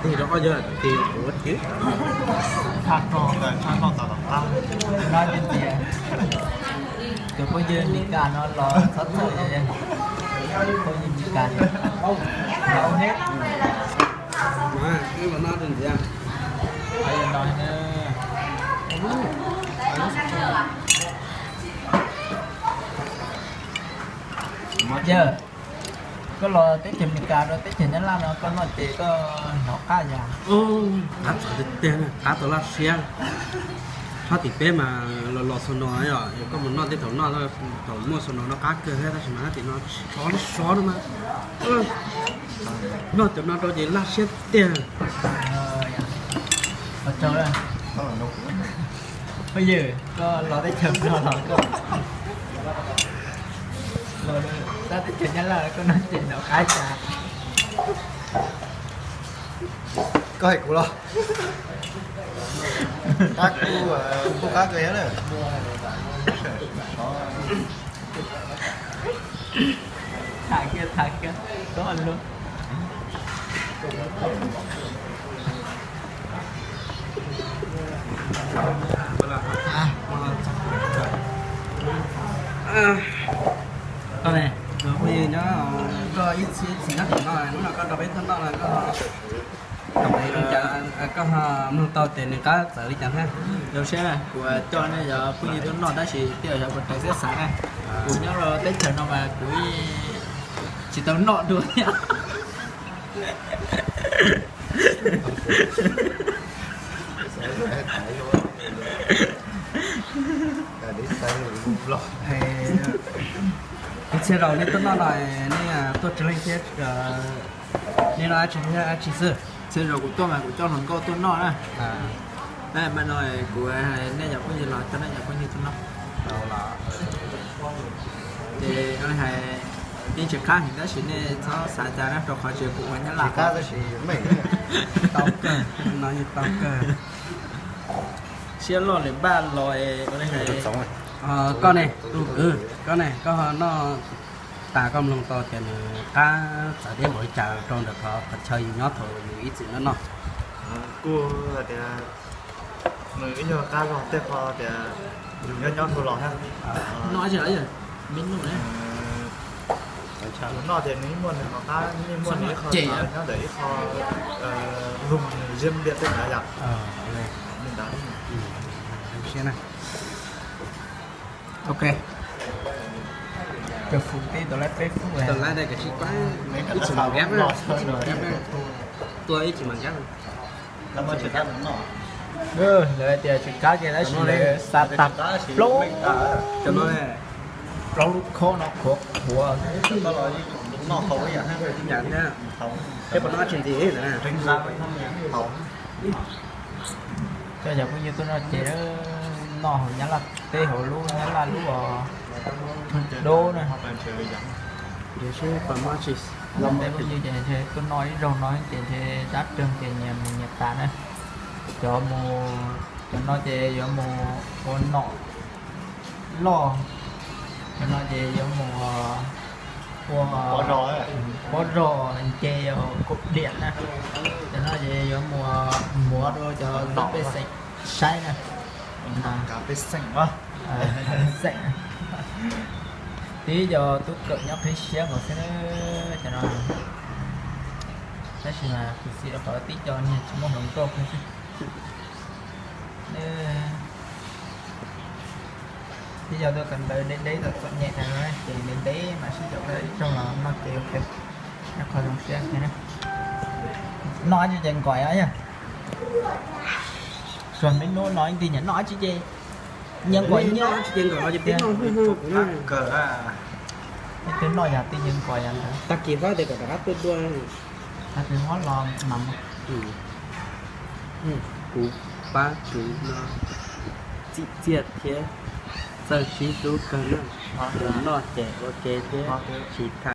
Tig rau koj yog tig kuv ua tib. Noj ntxiv, cov phooj ywg Meskas no los txhob txhawj, phooj ywg Meskas no. Yog koj los teb chaws Amelikas rau teb chaws Nyab Laj no koj noj ces koj hnov qab yas. Qab txawv tiag tiag, qab tau laj siab. Hab tim peb mas los los xaus no, koj mus noj tej thaum noj thaum muaj xaus no no qab kawg thiab, tab sis mas hab tim no sov li sov no mas. Noj cov no rau ces laj siab tiag. Phooj ywg, koj los teb chaws no los koj, los teb chaws Nyab Laj koj noj ces hnov qab cas? Koj hais kuv los? Qab kuj, kuj qab kawg thiab na. Tham kiag tham kiag, koj lub. Koj ne, phooj ywg nyob, koj ib txhis ib txhis nyob tim no, hnub no koj nrog peb tuaj noj no koj, koj mloog tau tias nws qab txawv li cas thiab. Zoo siab kuv coj nej cov phooj ywg tuaj noj tab sis twb yog puas raws siab xav na. Kuv nyob rau teb chaws no mas kuv tsis tau noj dua thiab. Ib txhia zaus nej tuaj noj no nej tuaj tsis leej thiab, nej noj dab tsi thiab dab tsi xwb? Txhia zaus kuv tuaj mas kuv coj hluas nkauj tuaj noj na. Tab sis mas no kuv hais nej cov phooj ywg los coj nej cov phooj ywg tuaj noj. Ces hais yeej tsis qab heev tab sis nej txhob xav cas na rau qhov tsis yog kuv ua Nyab Laj. Tau kawg, no yeej tau kawg. Siab loj lwm npaj los es. Koj ne, tus kwv, koj ne, koj noj tas koj mloog tau tias nws qab txawv thiab npaum li cas rau ntawm qhov qhov chaw yus nyob thaum yus ib txwm noj noj? Kuj tias nws ib nyuag qab zog tej qhov tias yus nyob nyob thaum los thiab. Noj tsis lawm, me noj ne. Yus noj ces nws muaj nws qhov qab, nws muaj nws ib qho nyob ntawm ib qho lug ziab ntiag tej ntawd yom. Li ntawd. Ok. Cov fum tib tau laib peb fub. Tau laib ib txwm mam nkab, tua ib txwm mam nkab. Lawv tias tsis qab kiag tab sis lawv xa tag plaub, plaub lub khob no qhuav qhuav. Coj cov phooj ywg tuaj noj ces noj hauv Nyab Laj teb, hauv lub Nyab Laj lub os, dub na. Peb phooj ywg ces ntshe tuaj noj ib zaug no ces ntshe dab roog ces nyias mus nyias tas na. Cov mus, cov no ces yuav mus ua nom loj, cov no ces yuav mus ua pob zog nce kaum diam na. Cov no ces yuav mus muav rau cov pej xeem saib na. Pej xeem, tib co tub kawm nyob qhib siab nkaus xwb cov no. Tab sis mas kuv xij rau qhov tib co niag tsis muaj hluas nkauj xwb. Tib co tuaj kawm ntawv deb deb txom txom nyem tas no ces ntev ntev mam sib caum tau ib zaug los noj ces ok, noj qhov zoo siab. Noj dab tsi ces nkaum yog, suav me nub no ib tig niam noj dab tsi ces nyias nkaum nyias. Ib tug noj yog tij nyias nkaum yog ntawd. Tag kis hlob tias kom rov qab tuaj dua. Tag kis hlob los mas kuv pab kuv no txim txiaj thiab txawj sib hlub kawg na. Tus noj ces ua ke thiab tsis tham.